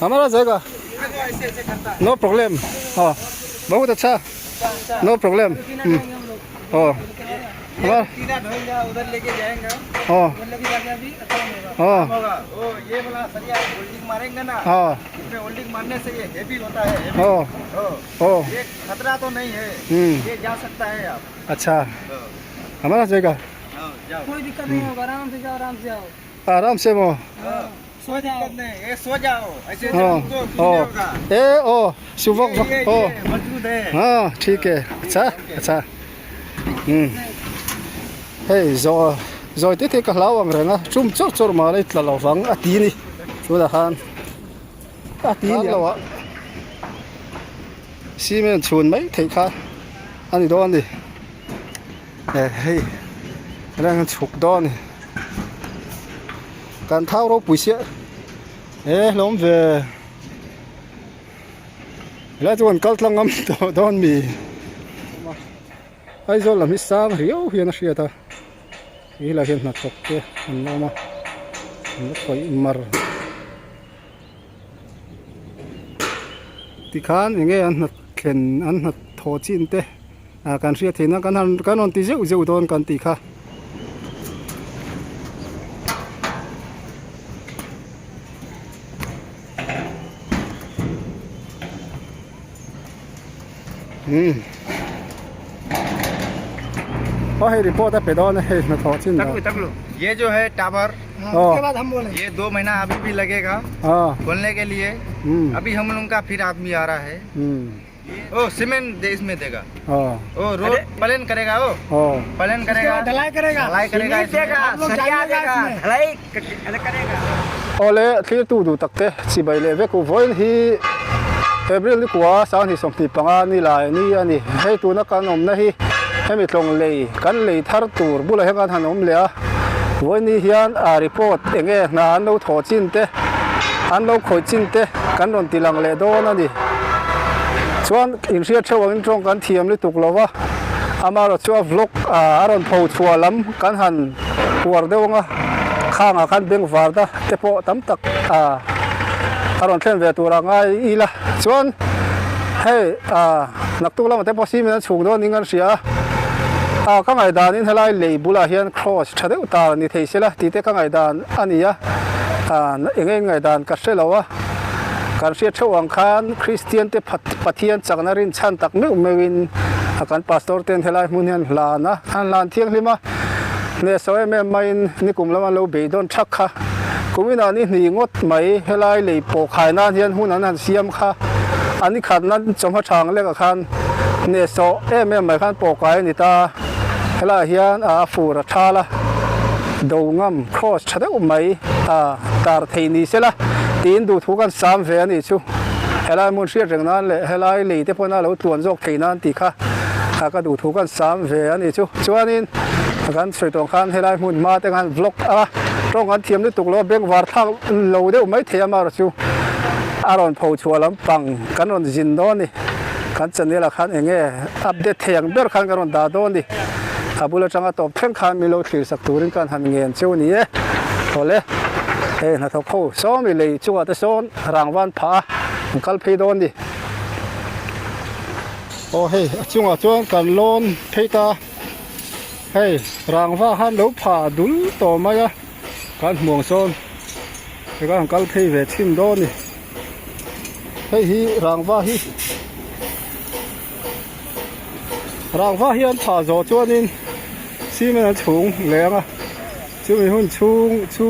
हमारा जाएगा no problem हाँ बहुत अच्छा नो प्रॉब्लम हाँ हमारा सीधा ढोएगा उधर लेके जाएंगे हाँ उधर लेके जाके अभी अच्छा होगा हाँ होगा वो ये वाला सरिया होल्डिंग मारेंगे ना हाँ इसमें होल्डिंग मारने से ये हेवी होता है heavy। हाँ हो हाँ ये खतरा तो नहीं है हम्म ये जा सकता है आप अच्छा हाँ, हमारा जाएगा हाँ, जाओ कोई दिक्कत नहीं होगा आराम से जाओ आराम से आओ आराम से वो हाँ, सो जाओ दिक्कत नहीं ये सो जाओ ऐसे ऐसे हाँ रुको, कुछ नहीं हाँ होगा ए ओ सुबह ये, ये, ओ ये मजबूत है हाँ ठीक है अच्छा अच्छा hei zaw zawi te te ka hlau ang reng a chum chawr chawr mah la i tla lo vang a ti ni tunah khan a ti lo ah cement chhun mai theih kha a ni dawn a ni eh hei helai hian chhuk dawn a ni kan thau ropui siah eh hlawm ve. Helai chu kan kal tlang ngam tawh dawn mi Aizawl lam hi sang riau hian a hriat a he lai hian hnathawk te an la awm a an la khawih mar tikhan eng nge an hna thlen an hna thawh chin te ah kan hriat theih nan kan han kan rawn ti zeuh zeuh dawn kan tih kha. Oh hei report a pe dawn a hei hnathawh chin dah. ये जो है tower Oh. उसके बाद हम बोले ये दो महीना अभी भी लगेगा Ah. खोलने के लिए Hmm. अभी हम लोगों का फिर आदमी आ रहा है Hmm. ओ सीमेंट दे इसमें देगा Oh. ओ रोड प्लेन करेगा ओ Oh. प्लेन उसके करेगा बाद ढलाई करेगा ढलाई करेगा इसमें। आप लोग जाइएगा इसमें। Awle thlir tu duh tak te chibai leh vek u vawiin hi April ni kua sanghnih 25 ni lai ni a ni hei tuna kan awmna hi hemi tlawng lei kan lei thar tur bulah hian kan han awm leh a vawiin ni hian ah report eng nge hna an lo thawh chin te an lo khawih chin te kan rawn ti lang leh dawn a ni chuan inhriat theuh angin tawng kan thiam lutuk lo va amaherawhchu chu a vlog ah a rawn pho chhuah lam kan han uar deuh ang a khangah khan bank varna te pawh tam tak ah a rawn thlen ve tur a ngai ila chuan hei ah naktuk lamah te pawh cement an chhuk dawn niin kan hria a ah ka ngaihdanin helai lei bulah hian cross tha deuh tar ni thei sela tih te ka ngaihdan a ni a ah eng eng ngaihdan ka hre lo a kan hriat theuh ang khan Kristian te Pathian chakna rinchhan tak meuh meuhin a kan pastor ten helai hmun hian hlan a an hlan thianghlim a. Hnehsawh em em maiin nikum lama lo bei dawn thak kha. Kuminah ni hnih ngawt mai helai lei pawh khai nan hian hun an han siam kha. A ni khat nan chawhma thang lekah khan hnehsawh em em mai khan pawh kai a ni ta. Helaiah hian a fur a thal a, do ngam cross tha deuh mai a tar thei ni sela tiin duhthu kan sam ve a nih chu. Helai hmun hriat reng nan leh helai lei te pawhin a lo tluan zawk thei nan tih kha ka duhthu kan sam ve a nih chu. Chuanin. Kan sawi tawh ang khan helai hmun hma te khan vlog a tawng an thiam lutuk lo a bengvar thlak lo deuh mai thei a amaherawh chu a rawn pho chhuah lampang kan rawn zin dawn a ni kan channel ah khan eng nge update thei ang ber khan kan rawn dah dawn a ni a bul atanga tawp thleng khan min lo thlir sak turin kan han ngen cheu a ni e awle hei hnathawk ho sawmi lei chungah te sawn rangvan phah a an kal phei dawn a ni aw hei a chungah chuan kan lawn phei ta. Hei rangva khan lo phah dul tawh mai a kan hmuang sawn tikhan an kal phei ve chhin dawn a ni hei hi rangva hi rangva hi an phah zawh chuanin cement an chhung leh ang a chumi hun chhung chu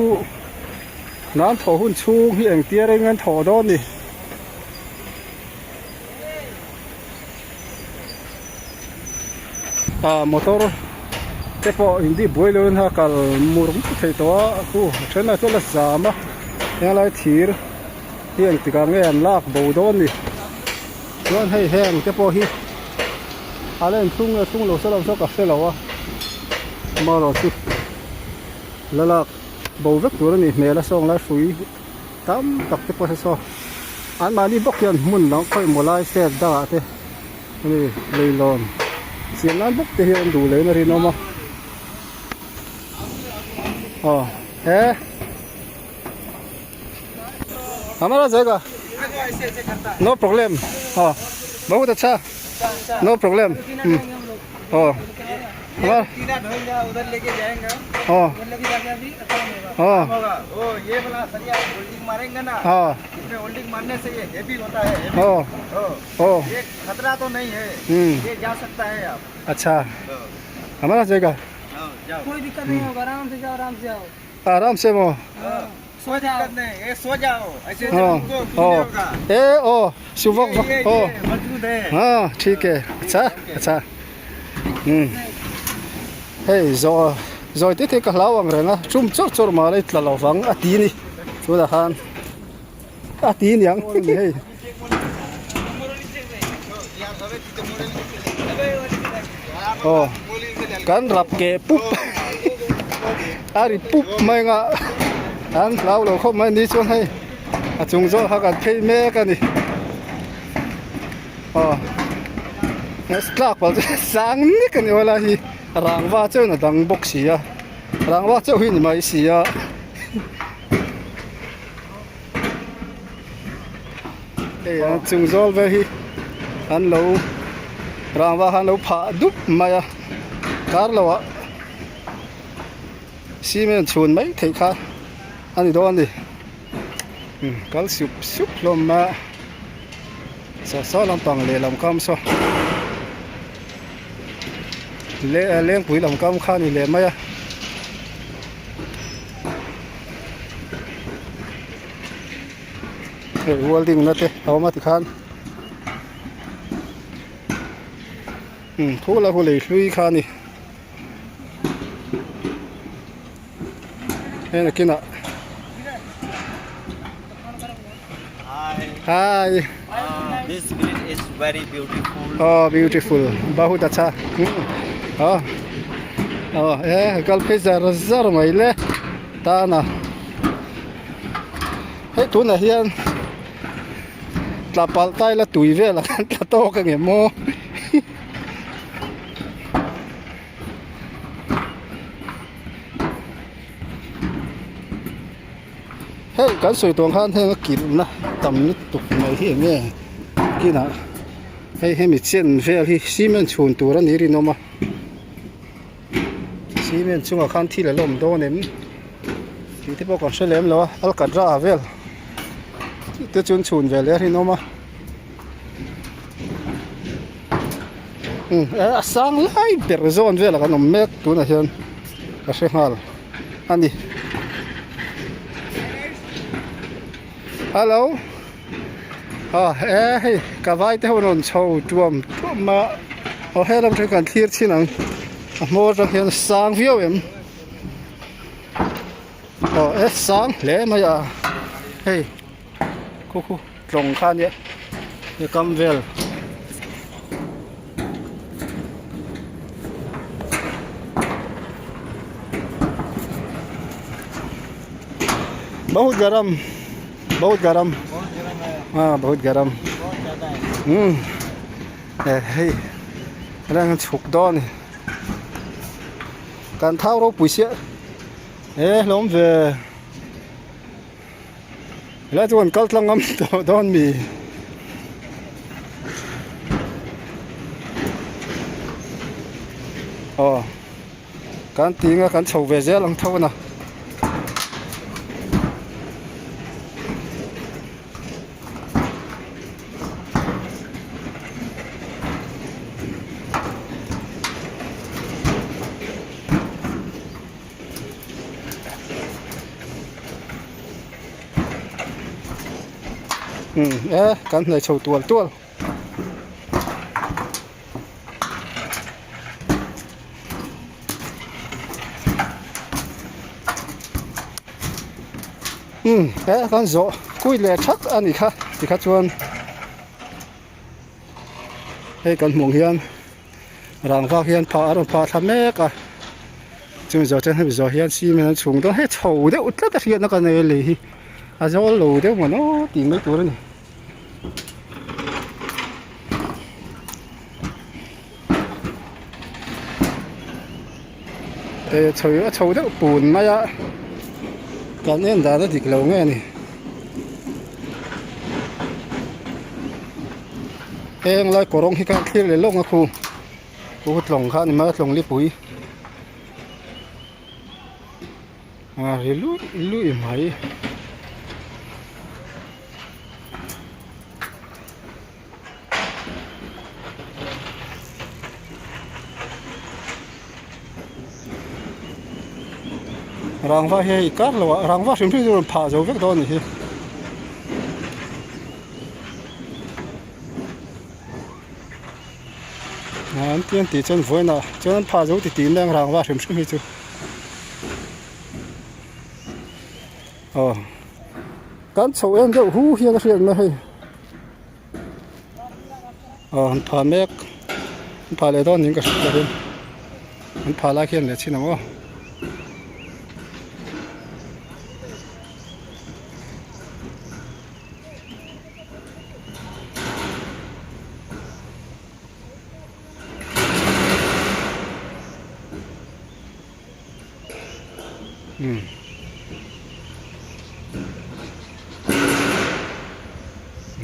nan thawh hun chhung hi engtia reng an thawh dawn a ni. Ah motor te pawh in dip buai loin a kal mur mur thei tawh a khu a then ah chuan a zam a helai thir hi engtik ah nge an lak bo dawn ni chuan hei heng te pawh hi a la inthlung nge thlung lo se lo saw ka hre lo a amaherawhchu la lak bo vek tur a nih hmel a sawng lai hrui tam tak te pawh hi saw anmahni bawk hian hmun dang khawi maw lai state dangah te ani leilawn siam nan bawk te hian an duh leh in a rinawm a aw he hamara zega. No problem oh bahut acha no problem oh oh oh oh oh oh acha hamara jayega कोई दिक्कत नहीं होगा आराम से जाओ आराम से आओ aram se maw सो जाओ नहीं ये सो जाओ ऐसे oh oh e oh suvak oh मजबूत है हाँ ठीक है अच्छा अच्छा hei zaw zawi te te ka hlau ang reng a chum chawr chawr mah la i tla lo vang a ti ni tunah khan a ti niang ni hei aw kan rap keh pup a ri pup mai anga an hlau lo khawp mai ni chuan hei a chung zawk kha kan phei mek a ni. Aw tlak pal chu sang nek a ni aw lai hi rangva chuan a dang bawk si a rangva chauh hi ni mai si a hei a chung zawl vel hi an lo rangva kha an lo phah dup mai a kar lo ah cement chhun mai theih kha a ni dawn a ni. Kal sup sup hlawm a saw saw lampang lehlam kam saw lengpui lam kam kha a ni leh mai a hei welding na te a awm a tikhan thu la hu lei hlui kha a ni. Hei nakinah Hi. This village is very beautiful. Oh, beautiful. Bahut acha. Oh. Oh, eh, kal phei zar zar mai le. Tana. Hei tunah hian tla palh tai la tui vel a khan tla tawk ang em aw. Hei kan sawi tawng khan heng a kilhna tam lutuk mai hi eng nge kinah hei hemi chen vel hi cement chhun tur a ni rinawm a cement chungah khan thil a la awm dawn em tih te pawh kan hre lem lo a alkatra vel te chu an chhun ve leh a rinawm a. A sang lai ber zawn velah kan awm mek tunah hian ka hre nghal a ni hello ah e hei ka vai te ho an rawn chho tuam tuam a aw he lam atang kan thlir chin ang a hmawr atang hian a sang viau em aw e sang hle mai a hei. Khu khu tlawng kha ania he kam vel bahut garam bahut garam ah bahut garam um hei helai an chhuk dawn a ni kan thau ropui sia he hlawm ve. Helai chu kan kal tlang ngam tawh dawn mi. Aw kan ting a kan chho ve zel ang tho na. Umm e kan hnaih chho tual tual. Umm e kan zawh kui leh thak a ni kha tikha chuan hei kan hmuh ang hian. Rangva hian phah a rawn phah thla mek a chumi zawh chuan hemi zawh hian cement an chhung dawn hei chho deuh tlat a hriatna ka nei a lei hi a zawl lo deuh maw naw tih mai tur a ni. E chho a chho deuh pun mai a kan en dan a dik lo nge a ni. Heng lai kawrawng hi khan thlir leh lawk a khu khu tlawng kha a ni mai a tlawng lipui a ri luih luih mai. Rangva hi hei kar lo ah rangva hrim hrim chu rawn phah zo vek dawn a nih hi. An ti an tih chuan vawiinah chuan an phah zo ti tih mai ang rangva hrim hrim hi chu. Aw kan chhoh em deuh hu hian a hriat mai hei. Aw an phah mek an phah leh dawn niin ka hre tawh an phah lai khian leh chhin ang aw. Umm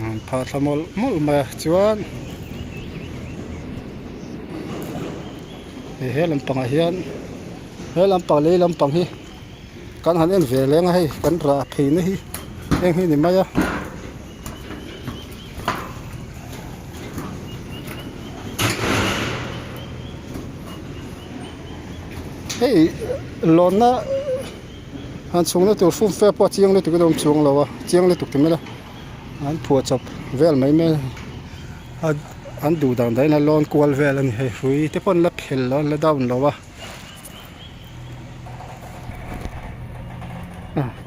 an phah thla mawlh mawlh mai a chuan he lampangah hian he lampang lei lampang hi kan han en ve leng a hei kan rah phei na hi heng hi a ni mai a. Hei lawnna han chhungna tur fum fe pawh a chiang lutuk in a awm chuang lo a chiang lutuk ti mai ila an phuah chawp vel mai mai a an duh dan dahin a lawn kual vel a ni hei hrui te pawh an la phel lo an la down lo a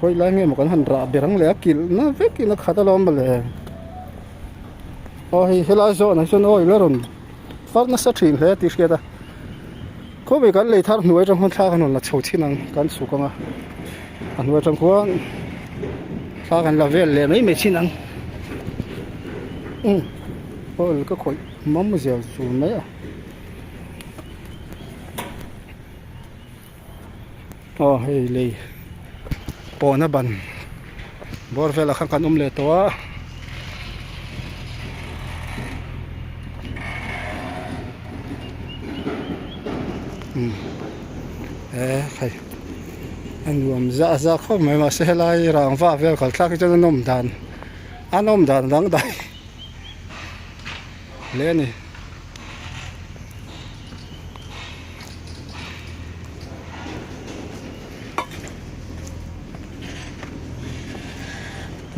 khawi lai nge maw kan han rah ber ang le a kilh na vek in a khat alawm mawle aw hei helai zawnah hi chuan aw ila rawn far nasa thin hle tih hriat a khawvel kan lei thar hnuai atang khan thla kan rawn la chho chin ang kan chhuk ang a a hnuai atang khuan thla kan la vel leh mai mai chin ang umm aw ka khawih mam zel tur mai a aw hei lei pawhna ban bawr velah khan kan awm leh tawh a. Umm e hei a nuam zah zah khawp mai mahse helai rangva vel kal thlak hi chuan a nawm dan a nawm dan a dangdai hle a ni.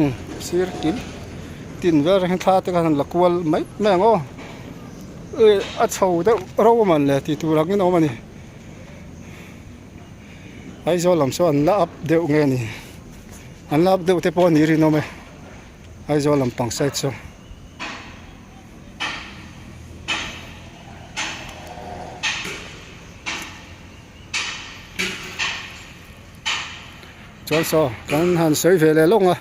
Umm sir kil tin vel reng thla te khan han la kual mai mai ang aw eh a chho deuh ro a man le tih tur angin a awm a ni Aizawl lam saw an la up deuh nge ni an la up deuh te pawh a ni rinawm e Aizawl lampang side saw. Chuan saw kan han sawi ve leh lawng a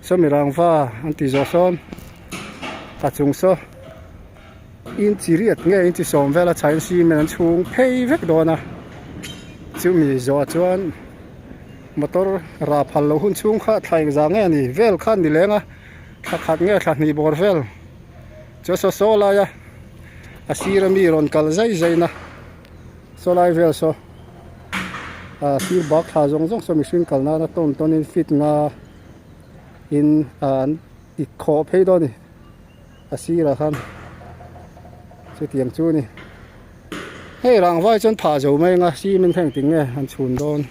sawmi rangva an tih zawh sawn a chung saw inchi riat nge inchi sawm vel a chhain cement an chhung phei vek dawn a chumi zawh ah chuan motor rah phal loh hun chhung kha thla engzah nge a ni vel kha a ni leng a. Thla khat nge thla hnih bawr vel chu saw saw lai a a sir ami rawn kal zai zai na saw lai vel saw ah sir bak thla zawng zawng saw mihring kal nana tawn tawn in fit nga in ah an ti khawh phei dawn a ni a sirah khan chutiang chu a ni hei rangva hi chuan phah zo mai anga cement kha engtin nge an chhun dawn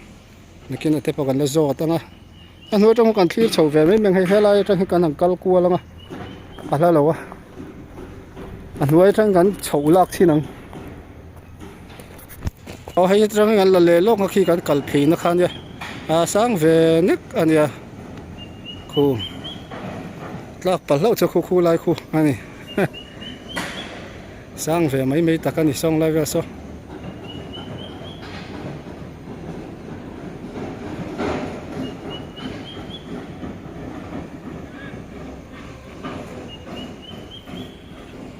nakin a te pawh kan la zawt ang a. A hnuai atang kan thlir chho ve mai mai ang hei helai atang hi kan han kal kual ang a a hla lo a a hnuai atang kan chhoh lak thin ang aw hei atang hi kan la leh lawk a khi kan kal phei na kha ania a sang ve nek ania khu tlak palh hlauh chu khu khu lai khu a ni sang ve mai mai tak a ni sawng lai vel saw.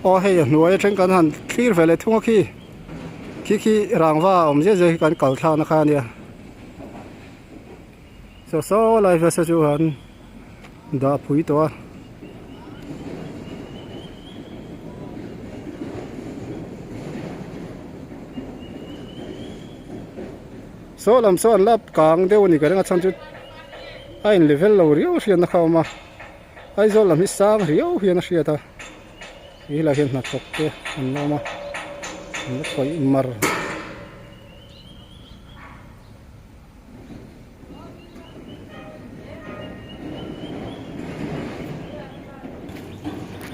Aw hei a hnuai atang kan han thlir ve leh thung a khi khi khi rangva a awm zia zia hi kan kal thlakna kha a nia saw saw lai hmasa chu an dah phui tawh a. Saw lam saw an la kang deuh a ni ka ring a chhan chu a in level lo riau hriatna kha a awm a Aizawl lam hi sang riau hian a hriat a tih lah hian hnathawk te an la awm a an la khawih mar.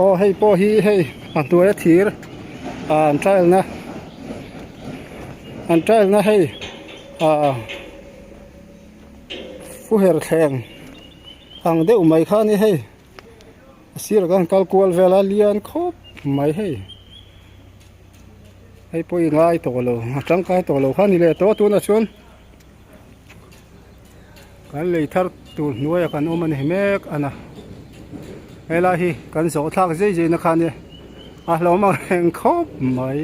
Aw hei pawh hi hei a hnuaia thir ah an trial na an trial na hei ah fuher thleng ang deuh mai kha a ni hei a sirah khan kal kual vel a lian khawp mai hei hei pawh i ngai tawh lo a tangkai tawh lo kha a ni leh tawh a tunah chuan. Kan lei thar tur hnuaiah kan awm a ni mek a na helai hi kan zawh thlak zai zai na kha nia a hlauhawm ang reng khawp mai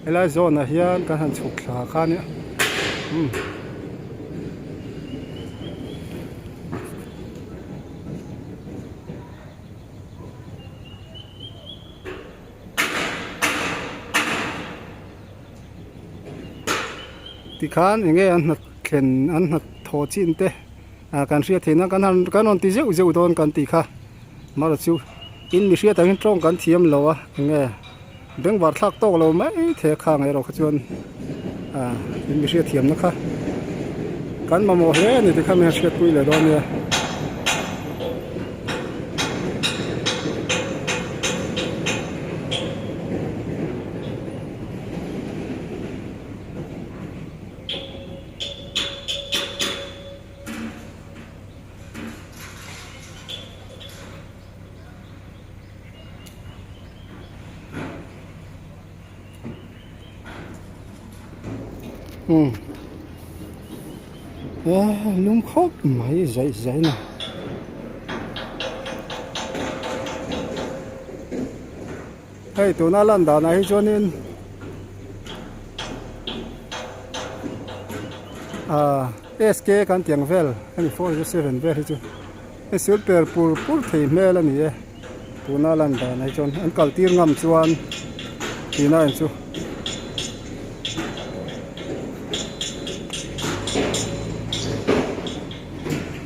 helai zawnah hian kan han chhuk thla kha nia umm. Tikhan eng nge an hna thlen an hna thawh chin te ah kan hriat theih nan kan han kan rawn ti zeuh zeuh dawn kan tih kha amaherawhchu chu in mi hriat angin tawng kan thiam lo a eng nge bengvar thlak tawk lo mai thei a khang erawh kha chuan ah in mi hriat thiamna kha kan mamawh hle a ni tikhan min han hriatpui leh dawn nia. Umm lung khawp mai zaih zaih na. Hei tuna lan danah hi chuanin ah SK kan tih ang vel hemi 407 vel hi chu hei sul per pur pur thei hmel a ni e tuna lan danah hi chuan an kal tir ngam chuan tihna in chu.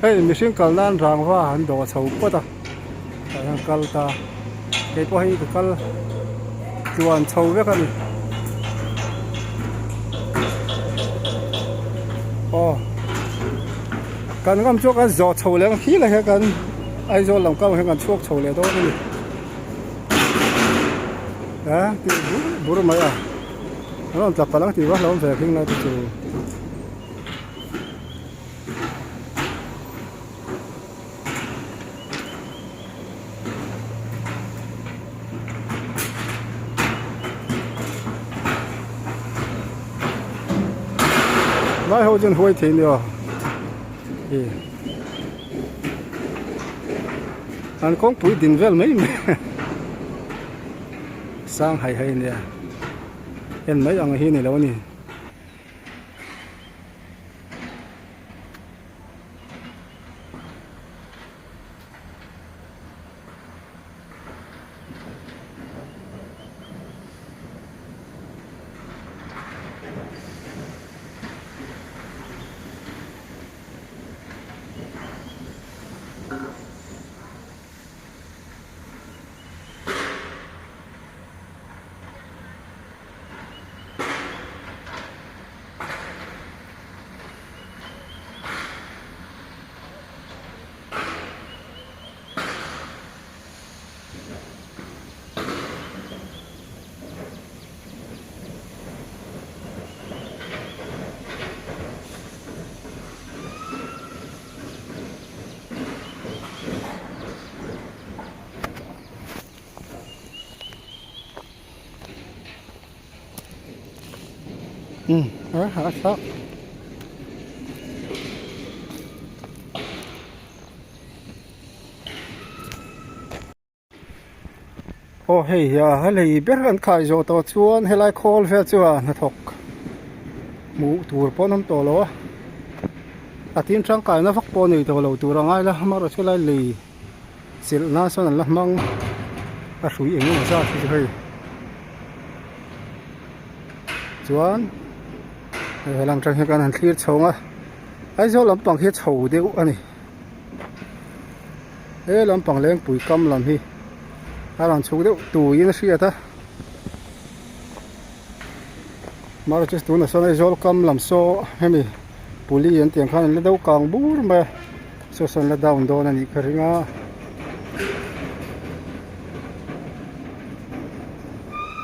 Hei mihring kal nan rangva an dawh chho phawt a tah hian kal ta kei pawh hei ka kal tluan chho vek a ni aw kan ngam chu kan zawh chho leh ang khi lai hian kan Aizawl lam kang hian kan chhuak chho leh dawn a ni a tih bur bur mai a an rawn tla palh ang tih va hlauhawm ve hling lai te chu. Lai ho chuan huai thei nia ih an kawngpui din vel mai mai sang hai hai nia en mai ang hi ni lo a ni. Umm a hahthlak. Aw hei hi a lei ber an khai zawh tawh chuan helai khawl vel chu a hnathawk hmuh tur pawh an awm tawh lo a a tin tangkaina vak pawh nei tawh lo tur a ngai la amaherawhchu helai lei chilh nan sawn an la hmang a hrui eng emaw zat hi chu hei. Chuan hei helam atang hian kan han thlir chho ang a Aizawl lampang hi a chho deuh a ni he lampang lengpui kam lam hi a rawn chhuk deuh tuiin a hriat a mahse tunah sawn Aizawl kam lam saw hemi puli an tih ang khan an la deuh kang bur mai a saw sawn la down dawn a nih ka ring a.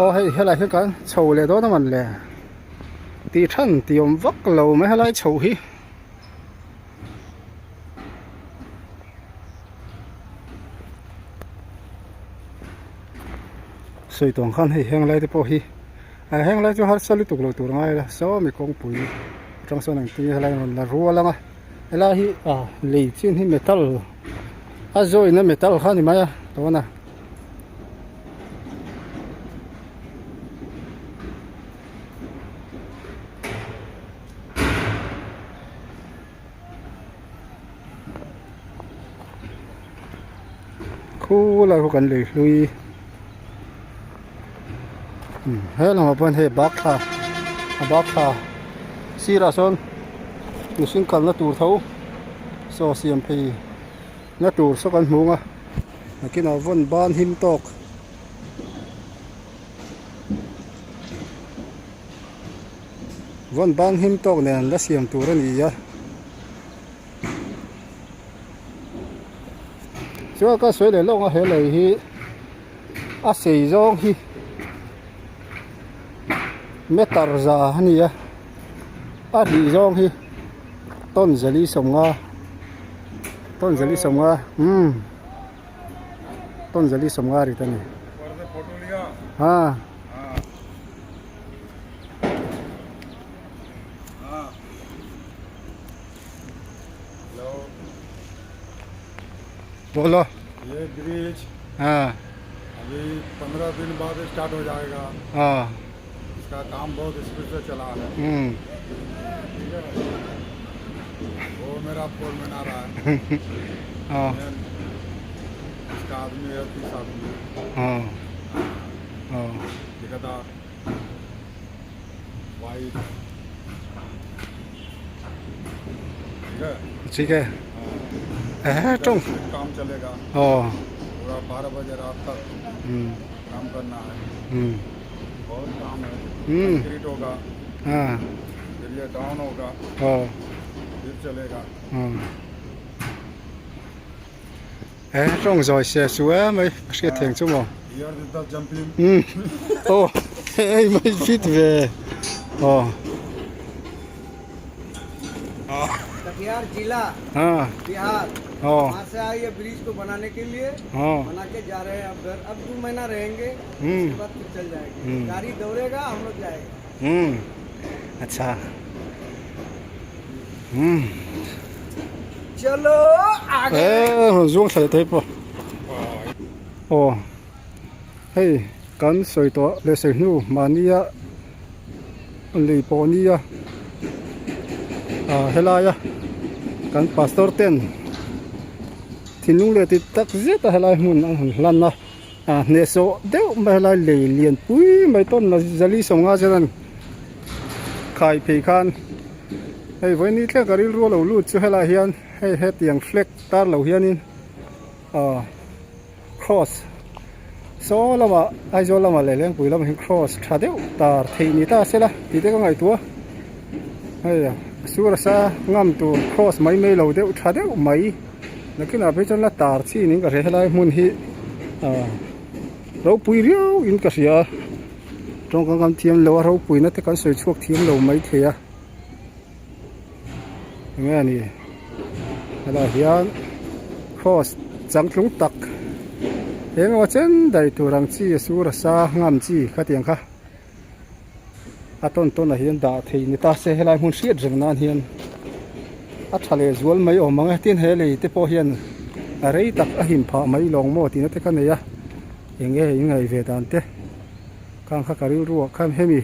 Aw hei helai hian kan chho leh dawn a man le tih than tih awm vak lo mai helai chho hi. Sawi tawng khan hei heng lai te pawh hi ah heng lai chu harsa lutuk lo tur ngai la sawmi kawngpui atang sawn ang tin helai rawn la rual ang a helai hi ah lei chin hi metal a zawina metal kha a ni mai a tawna. Khulai khu kan lei hlui umm he lamah pawh hian hei bak thla a bak thla sirah sawn mihring kalna tur tho saw siam phei na tur saw kan hmu ang a nakinah vawn ban him tawk. Vawn ban him tawk nen an la siam tur a ni a. Chuan ka sawi leh lawk a he lei hi a sei zawng hi meter za a ni a a rih zawng hi tawn zali sawmnga tawn zali sawmnga umm tawn zali sawmnga rit a ni ha. बोलो ये bridge हाँ अभी पंद्रह दिन बाद स्टार्ट हो जाएगा हाँ इसका काम बहुत स्पीड से चला है हम्म ठीक है वो मेरा फोरमैन आ रहा है हाँ इसका आदमी है तीस आदमी हाँ हाँ ठेकेदार वाइफ ठीक है ठीक है हाँ हाँ। काम चलेगा 어 पूरा बारह बजे रात तक हम्म काम करना है हम्म बहुत काम है हम्म कंक्रीट होगा हाँ फिर ये डाउन होगा 어 फिर चलेगा 어 에, rong rồi xe xuống mấy xe thuyền chú mò. Here is the jumping Ừ. Ồ, hei mấy fit về. Ồ, Katihar जिला à, Bihar ồ, वहाँ से आए ये ब्रिज को बनाने के लिए ồ, बना के जा रहे हैं अब घर अब दो महीना रहेंगे हम्म। उसके बाद फिर चल जाएंगे हम्म। गाड़ी दौड़ेगा हम लोग जाएंगे ừ. अच्छा. Ừ. चलो आगे Ê, hồn ruông thầy thấy po. Ồ. Hei, kan sawi tawh leh sawi hnu mahnia lei pawh nia ah helaia kan pastor ten thinlung leh ti tak zet a helai hmun an han hlan a ah hnehsawh deuh mai helai lei lian pui mai tawn la zali sawmnga chuan an khai phei khan hei vawiin ni thleng ka rilru a lo lut chu helaiah hian hei hetiang flag tar lo hianin ah cross saw lamah Aizawl lamah leh Lengpui lamah hian cross tha deuh tar theih ni ta se la tih te ka ngaihtuah a hei sur a sa ngam tur cross mai mai lo deuh tha deuh mai nakinah phei chuan la tar chin in ka hria helai hmun hi ah ropui riau in ka hria a tawngka ngam thiam lo a ropui na te kan sawi chhuak thiam lo maithei a. Enge a ni helaiah hian cross changtlung tak eng emaw chen daih tur ang chi a sur a sa ngam chi khatiang kha a tawn tawn ah hian dah thei ni ta se helai hmun hriat reng nan hian a tha leh zual mai awm ang e tin he lei te pawh hian a rei tak a him phah mai lawng maw tihna te kha nei a enge in ngaih ve dan te khang kha ka rilru ah khan hemi.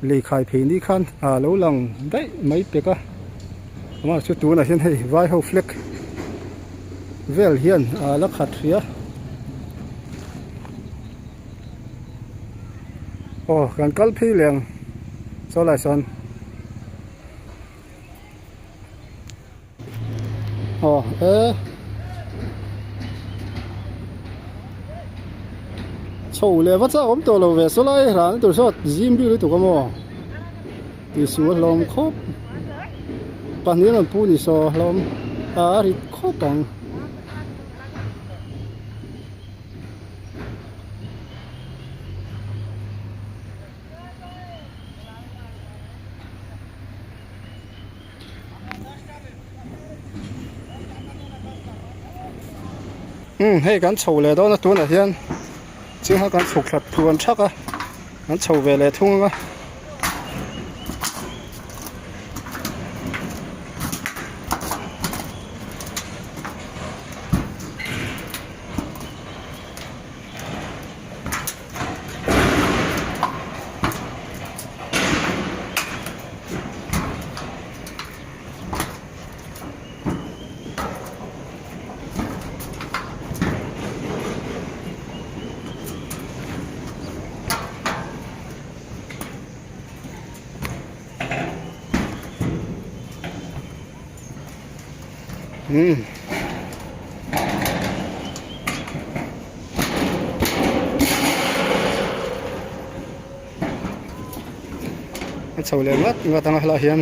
Lei khai phei ni khan a lo lang daih mai pek a amah chu tunah hian hei vai ho flag vel hian a la khat hrih a aw kan kal phei leh ang. Saw lai sawn aw e chho leh va chak awm tawh lo ve saw lai ran tur saw zim bik lutuk a maw tihsual hlawm khawp pahnih an rawn pu ni saw hlawm a rit khawp ang. Umm hei kan chho leh dawn a tunah hian chingha kan chhuk thla tluan thak a kan chho ve leh thung ang a. Umm. A chho leh ngat ngat ang a helaiah hian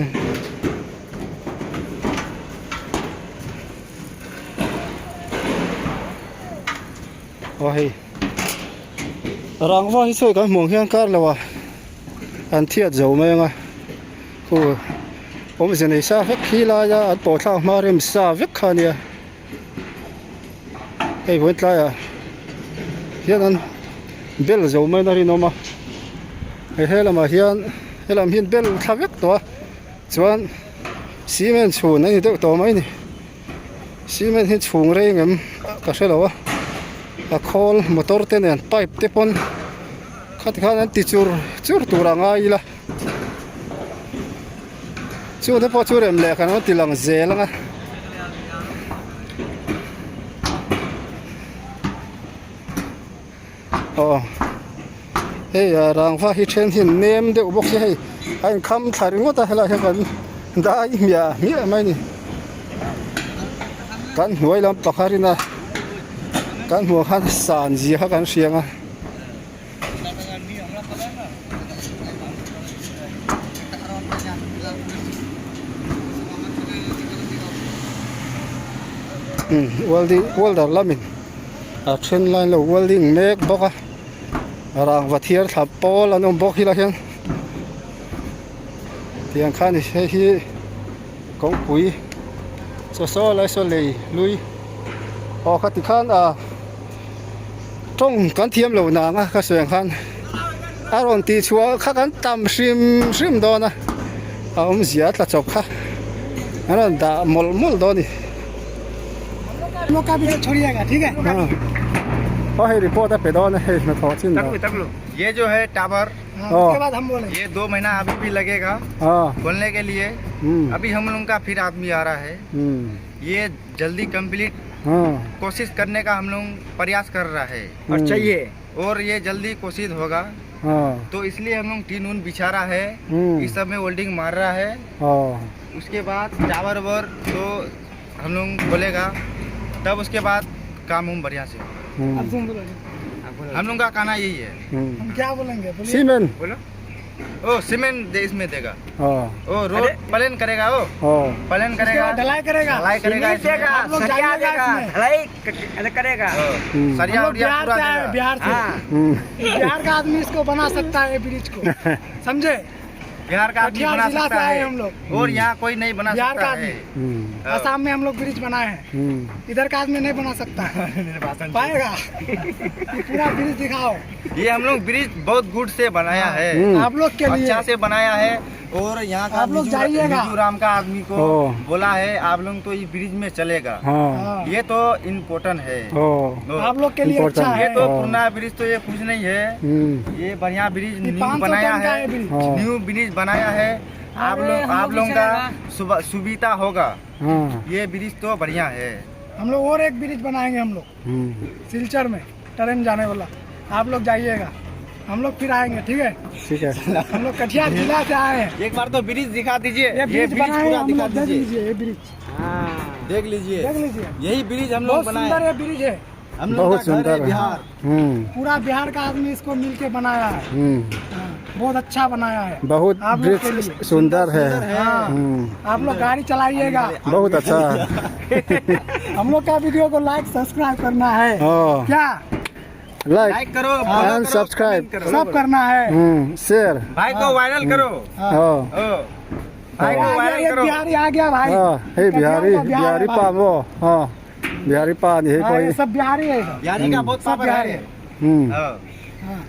aw hei rangva hi sawi kan hmuh ang hian kar lo ah an thiat zo mai ang a khu awmze nei sa vek khi laia an pawh thlak hma rem sa vek kha a nia. Hei vawiin tlaiah hian an bel zo mai na rinawm a hei he lamah hian helam hi an bel thla vek tawh a chuan cement chhun a ni deuh tawh mai a ni cement hi chhung rei ang em ka hre lo a a khawl motor te nen pipe te pawn khati khan an ti chur chur tur a ngai ila Chu te pawh chu rem leh kan rawn ti lang zel ang a. Aw hei a rangva hi then hi an nem deuh bawk si hei a inkham thla ringawt a helaiah hian kan dai hmiah hmiah mai a ni. Kan hnuai lam pakhat ina kan hmuh ang khan san zia kha kan hria ang a. Welding welder lamin a then lai an lo welding mek bawk a rangva thiar thla pawl an awm bawk hi lah hian tiang khan hei hi kawngpui chaw saw lai saw lei hlui aw khati khan a. Tawng kan thiam lo nang a ka sawi ang khan a rawn tih chhuah kha kan tam hrim hrim dawn a a awmzia a tla chawp kha an rawn dah mawlh mawlh dawn a ni. Aw hei report a pe dawn a hei hnathawh chin dah. Ye jo hai tower ye do mahina abhi bhi lagega khulne ke liye abhi hum log ka phir aadmi aa raha hai ye jaldi complete कोशिश करने का हम लोग प्रयास कर रहा है और चाहिए और ये जल्दी कोशिश होगा तो इसलिए हम लोग टीन ऊन बिछा रहा है इस सब में वेल्डिंग मार रहा है उसके बाद टावर वर तो हम लोग खोलेगा तब उसके बाद काम हम बढ़िया से हम लोग का कहना यही है हम क्या बोलेंगे सीमेंट बोलो ओ सीमेंट इसमें देगा ओ रोड प्लेन करेगा ओ प्लेन करेगा ढलाई करेगा ढलाई करेगा देगा सरिया देगा ढलाई करेगा सरिया उरिया पूरा देगा बिहार से बिहार का आदमी इसको बना सकता है ब्रिज को समझे बिहार का आदमी कटिहार बना जिला से सकता आए है हम लोग। और यहाँ कोई नहीं बना बिहार सकता का है आदमी। असम में हम लोग ब्रिज बनाए हैं इधर का आदमी नहीं बना सकता है पाएगा पूरा ब्रिज दिखाओ ये हम लोग ब्रिज बहुत गुड से बनाया है आप लोग के लिए अच्छा से बनाया है और यहाँ का आप लोग जाइएगा। मिजोरम का आदमी को बोला है आप लोग तो ये ब्रिज में चलेगा ये तो इम्पोर्टेंट है तो आप लोग के लिए Important अच्छा ये है तो पुराना ब्रिज तो ये कुछ नहीं है ये बढ़िया ब्रिज ये न्यू 500 बनाया टन का है है ब्रिज। न्यू ब्रिज बनाया है आप अरे, लोग हम आप लोग लोगों भी का सुविधा होगा ये ब्रिज तो बढ़िया है हम लोग और एक ब्रिज बनाएंगे हम लोग सिलचर में ट्रेन जाने वाला आप लोग जाइएगा। हम लोग फिर आएंगे ठीक है ठीक है हम लोग कटिहार जिला से आए हैं एक बार तो ब्रिज दिखा दीजिए ये ब्रिज बनाए पूरा हम दिखा लोग देख दीजिए लीजिए ये ब्रिज देख लीजिए देख लीजिए यही ब्रिज हम लोग बहुत बनाए सुंदर ये ब्रिज है हम लोग बहुत का घर है सुंदर है बिहार हम्म पूरा बिहार का आदमी इसको मिलके बनाया है हम्म हाँ, बहुत अच्छा बनाया है बहुत आप लोग के ब्रिज लिए। सुंदर है हाँ हम्म आप लोग गाड़ी चलाइएगा बहुत अच्छा है हम लोग का वीडियो को लाइक सब्सक्राइब करना है हाँ क्या लाइक लाइक करो follow and करो, सब्सक्राइब comment करो। सब करना है हम्म शेयर भाई को वायरल करो हाँ ओ, भाई को आ गया, वायरल एक करो बिहारी आ गया भाई हाँ हे बिहारी कटिहार का बिहार बिहारी है भाई। पा वो हाँ बिहारी पा नहीं हाँ, ये कोई सब बिहारी है सब। बिहारी का बहुत सब पावर बिहारी है है हम्म हाँ। हाँ।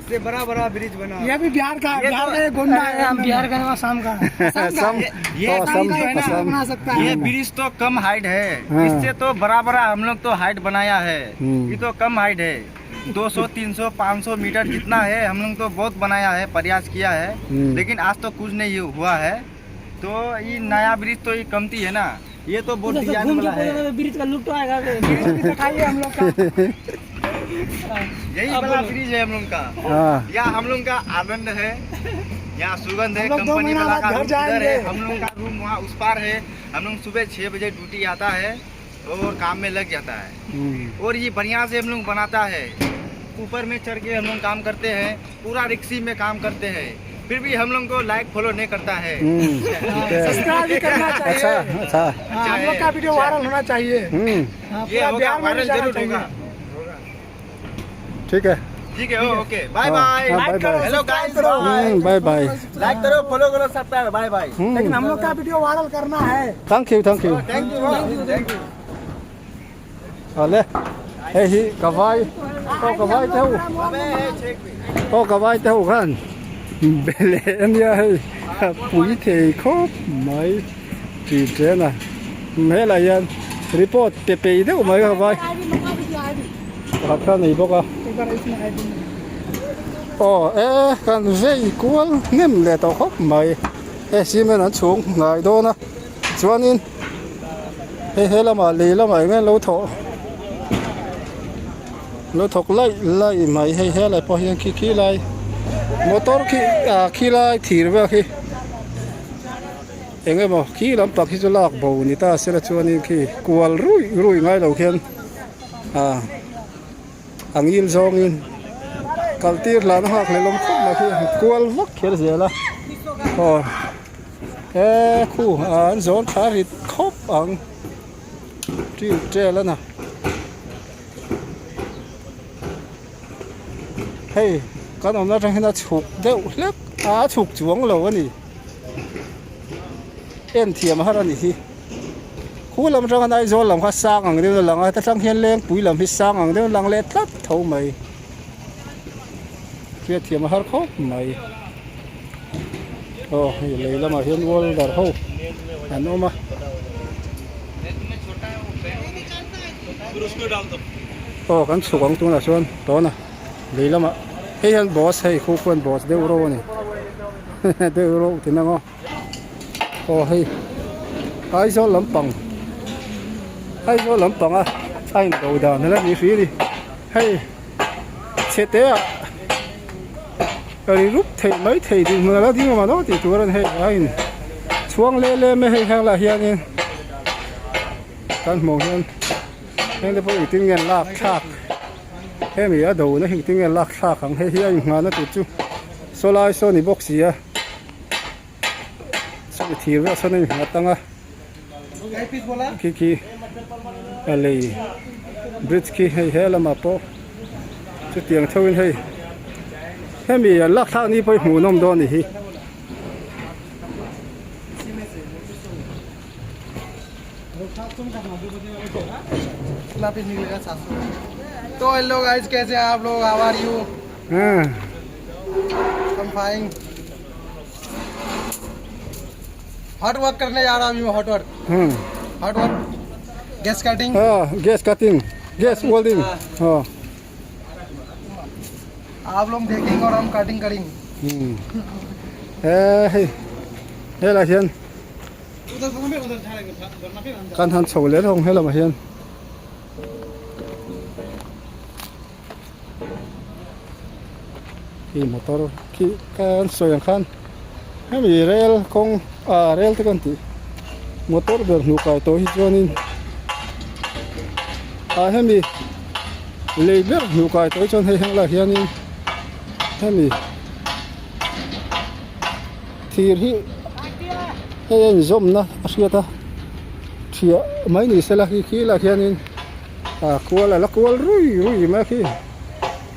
इससे बड़ा बड़ा ब्रिज बना ये भी बिहार का है ये बिहार तो- का ये गोंडा है हम बिहार का असम का असम ये हाँ, असम असम का है ना, असम बना सकता है ये ब्रिज तो कम हाइट है हाँ। इससे तो बड़ा बड़ा हम लोग तो हाइट बनाया है हम्म। ये तो कम हाइट है 200 300 500 मीटर जितना है हम लोग तो बहुत बनाया है प्रयास किया है हम्म। लेकिन आज तो कुछ नहीं हुआ है तो ये नया ब्रिज तो ये कमती है ना ये तो बहुत डिजाइन वाला है ब्रिज का लुक तो आएगा ब्रिज भी दिखाइए हम लोग का यही वाला ब्रिज है हम लोग का हाँ यहाँ हम लोग का आनंद है यहाँ सुगंध है हम लोग दो कंपनी महीना वाला बाद का घर रूम उधर है जाएंगे। हम लोग का रूम वहाँ उस पार है हम लोग सुबह छः बजे ड्यूटी आता है और काम में लग जाता है हम्म और ये बढ़िया से हम लोग बनाता है ऊपर में चढ़ के हम लोग काम करते हैं पूरा रिक्सी में काम करते हैं फिर भी हम लोग को लाइक फॉलो नहीं करता है हम्म ठीक है सब्सक्राइब भी करना चाहिए अच्छा अच्छा हाँ, हम लोग का वीडियो वायरल होना चाहिए हम्म हाँ, ये पूरा होगा बिहार में भी वायरल जाना जरूर चाहिए होगा ठीक है ठीक है ओके बाय हाँ, बाय हाँ, bye bye. Hello guys hmm bye bye like करो फॉलो करो subscribe bye bye लेकिन हम लोग का वीडियो वायरल करना है thank you thank you thank you thank you ale hei hi ka vai aw ka vai te ho aw ka vai te ho khan bele ania hei pui thei khawp mai ti chen a helai hian report pe pei deuh mai ka vai pakhat kha a nei bawk a aw e kan vei kual hnem leh tawh khawp mai e cement an chhung ngai dawn a chuanin hei he lamah lei lamah eng nge an lo thawh lo thawk laih laih mai hei helai pawh hian khi khi lai motor khi ah khi lai thir vel khi eng emaw khi lampang khi chu lak bo ni ta sela chuanin khi kual ruih ruih ngai lo khian ah a ngil zawngin kal tir hlan a nghak leh lawm khawp mai khi kual vak kher zel a aw he khu an zawn thla rit khawp ang tiu tel a na hei kan awmna atang hian a chhuk deuh hlek a a chhuk chuang lo a ni en thiam har a ni hi. Khu lam atanga Aizawl lam kha sang ang deuhin a lang a heta tang hian Lengpui lam hi sang ang deuhin a lang leh tlat tho mai. Hriatthiam a har khawp mai. Aw hei lei lamah hian welder ho an awm a. Aw kan chhuk ang tunah chuan tawna lei lamah hei hian boss hei khu khuan boss deuh ro a ni deuh ro ti nang aw. Aw hei Aizawl lampang Aizawl lampang a a in do dan hala ni hrih a ni hei chhe te ah ri rup theih mai thei tih hmun ala ding awm ang tih tur a ni hei a in chhuang leh lem e hei heng lah hianin kan hmuh hian heng te pawh engtin nge an lak thlak hemi a do na hi engtin nge an lak thlak ang hei hi a inngahna tur chu saw lai saw ni bawk si a. Sawi thir vel sawn a innghat ang a khi khi a lei bridge khi hei he lamah pawh chutiang theuhin hei hemi an lak thlak ni pawh hi hmuhnawm dawn a ni hi. तो hello guys कैसे हैं आप लोग how are you I am fine hot work करने जा रहा हूँ hot work hot work gas cutting gas cutting gas welding हाँ आप लोग देखेंगे और हम कटिंग करेंगे he hei helaiah hian kan han chho leh hlawm helamah hian. Khi motor khi kan sawi ang khan hemi rel kawng ah rel te kan tih motor ber hnuh kai tawh hi chuanin ah hemi lei ber hnuh kai tawh hi chuan hei heng lai hianin hemi thir hi hei a inzawmna a hriat a thiah mai ni sela khi khi lah hianin ah kual a la kual rui rui mai a khi.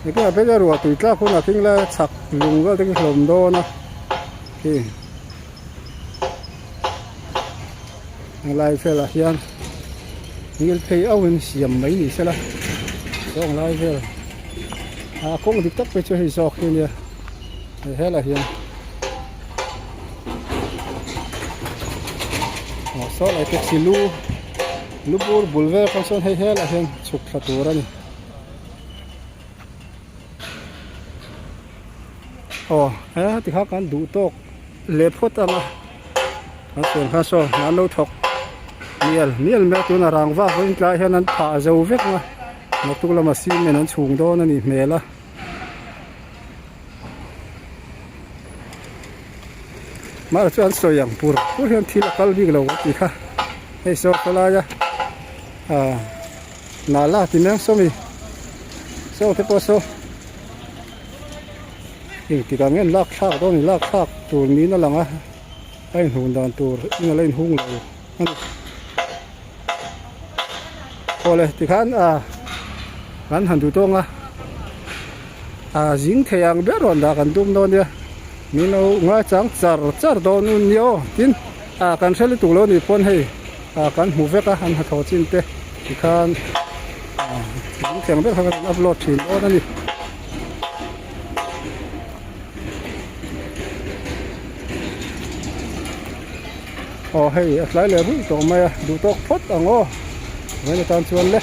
Hetiang ah phei chuan ruah tui tlak hunah thing lai a chhak lung vel te khi hlawm dawn a khi helai velah hian ngil phei auh in siam mai ni sela zawng lai vel ah kawng dik tak phei chu hei zawk hi ania hei helaiah hian aw saw lai taxi lu lu bur bul vel kha sawn hei helaiah hian chhuk thla tur a ni. Aw he tikha kan duh tawk leh phawt ang a kan sawn kha saw an lo thawk mial mial mai a tuna rangva vawiin tlaiah hian an phah zo vek ang a naktuk lama cement an chhung dawn a nih hmel a. Mahse chuan sawi ang pur pur hian thil a kal bik lo a tih kha hei saw khawlaia ah Nala ti mai ang sawmi saw te pawh saw engtik ah nge an lak thlak dawn in lak thlak tur niin a lang a a inhun dan tur in a la inhung lo a ni awle tikhan ah kan han duh tawng a ah zing thei ang ber rawn dah kan tum dawn nia min lo ngaichang char char dawn u nia aw tin ah kan hre lutuk lo a nih pawn hei ah kan hmu vek a an hnathawh chin te tikhan ah zing thei ang ber kha kan upload thin dawn a ni. Aw hei a tlai leh ruih tawh mai a duh tawk phawt ang aw vawiin atan chuan le.